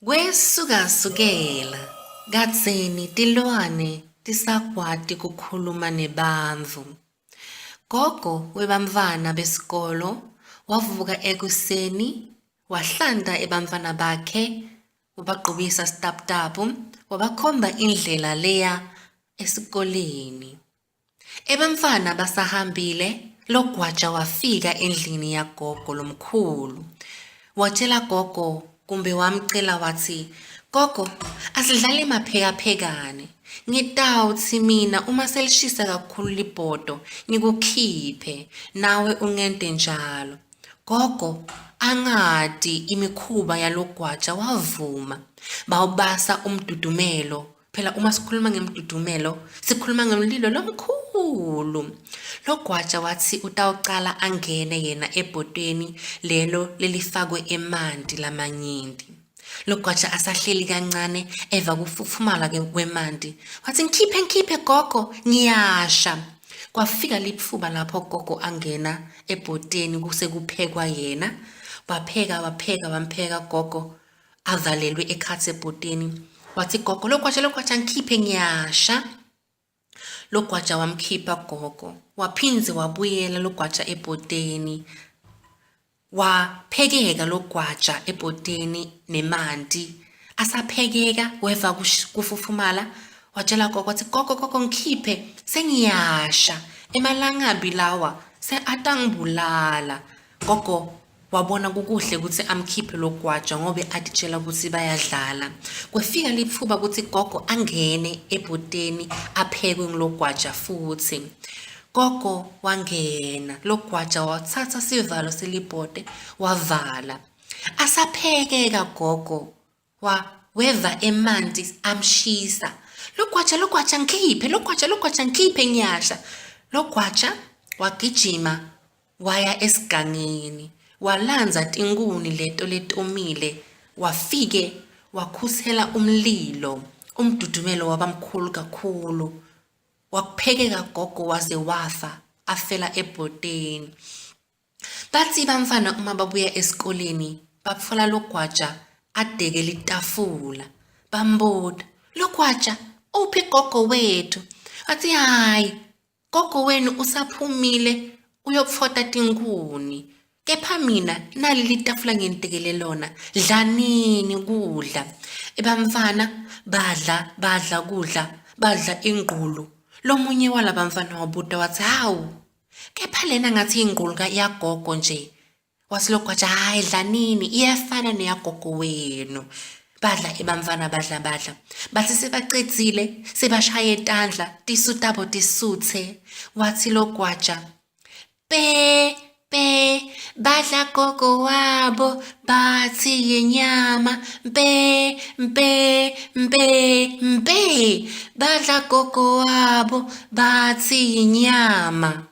Kwesukasukela, kadzeni tilwane tisakwati kukhuluma nebantfu. Gogo webantfwana besikolo wavuka ekuseni wahlanta ebantfwana bakhe wabagqokisa sitaputapu wabakhomba indlela leya esikoleni. Ebantfwana basahambile, Logwaja wafika endlini yagogo lomkhulu. Watjela gogo kumbe wamcela watsi, Gogo, asidlale maphekaphekane. Ngitawutsi mina uma selishisa kakhulu libhodo ngikukhiphe, nawe ungente njalo. Gogo angati imikhuba yalogwaja wavuma. Bawubasa umdudumelo Phela uma sikhuluma ngemdudumelo, sikhuluma ngemlilo lomkhulu. Logwaja watsi utawucala angene yena ebhotweni lelo lelifakwe emanti lamanyenti. Logwaja asahleli kancane eva kufutfumala kwemanti. Watsi ngikhiphe ngikhiphe gogo ngiyasha. Kwafika litfuba lapho gogo angena ebhoteni kusekuphekwa yena. Wapheka wapheka wampheka gogo avalelwe ekhatsi ebhoteni wathi gogo logwaja logwaja ngikhiphe ngiyasha logwaja wamkhipha gogo waphindze wabuyela logwaja ebhoteni waphekeka logwaja ebhoteni nemanti asaphekeka weva kufufumala watshela gogo wathi gogo gogo ngikhiphe sengiyasha emalangabi lawa se atangibulala gogo Wabona kukuhle kutsi amkhiphe logwaja ngobe atitjela kutsi bayadlala. Kwefika litfuba kutsi gogo angene ebhoteni aphekwe ngulogwaja futsi. Gogo wangena, logwaja watsatsa sivalo selibhote wavala. Asaphekeka gogo wa weva emanti amshisa. Logwaja logwaja ngikhiphe, logwaja logwaja ngikhiphe ngiyasha. Logwaja wagijima Waya esigangeni, walandza tinkhuni leto letomile, wafike wakhutsela umlilo. Umdudumelo waba mkhulu kakhulu. Wakuphekeka gogo waze wafa, afela ebhoteni. Batsi bantfwana uma babuya esikoleni batfola logwaja adeke litafula. Bambuta, Logwaja, uphi gogo wethu? Watsi, hhayi, Gogo wenu usaphumile uyopfota tinkhuni. Kepha mina nali litafula nginitekele lona. Dlanini kudla. Ebamfana badla badla kudla badla ingqulu. Lomunye walabamfana wabuta watsi hawu kepha lena ngathi ingqulu yagogo nje. Wathi logwaja hhayi dlanini iyafana neyagogo wenu. Badla ebamfana badla badla. Bathi sebacedzile sebashaye tandla tisu tabo tisuthe. Wathi logwaja pe pe badla gogo wabo bathi yinyama mpe mpe mpe mpe badla gogo wabo bathi yinyama.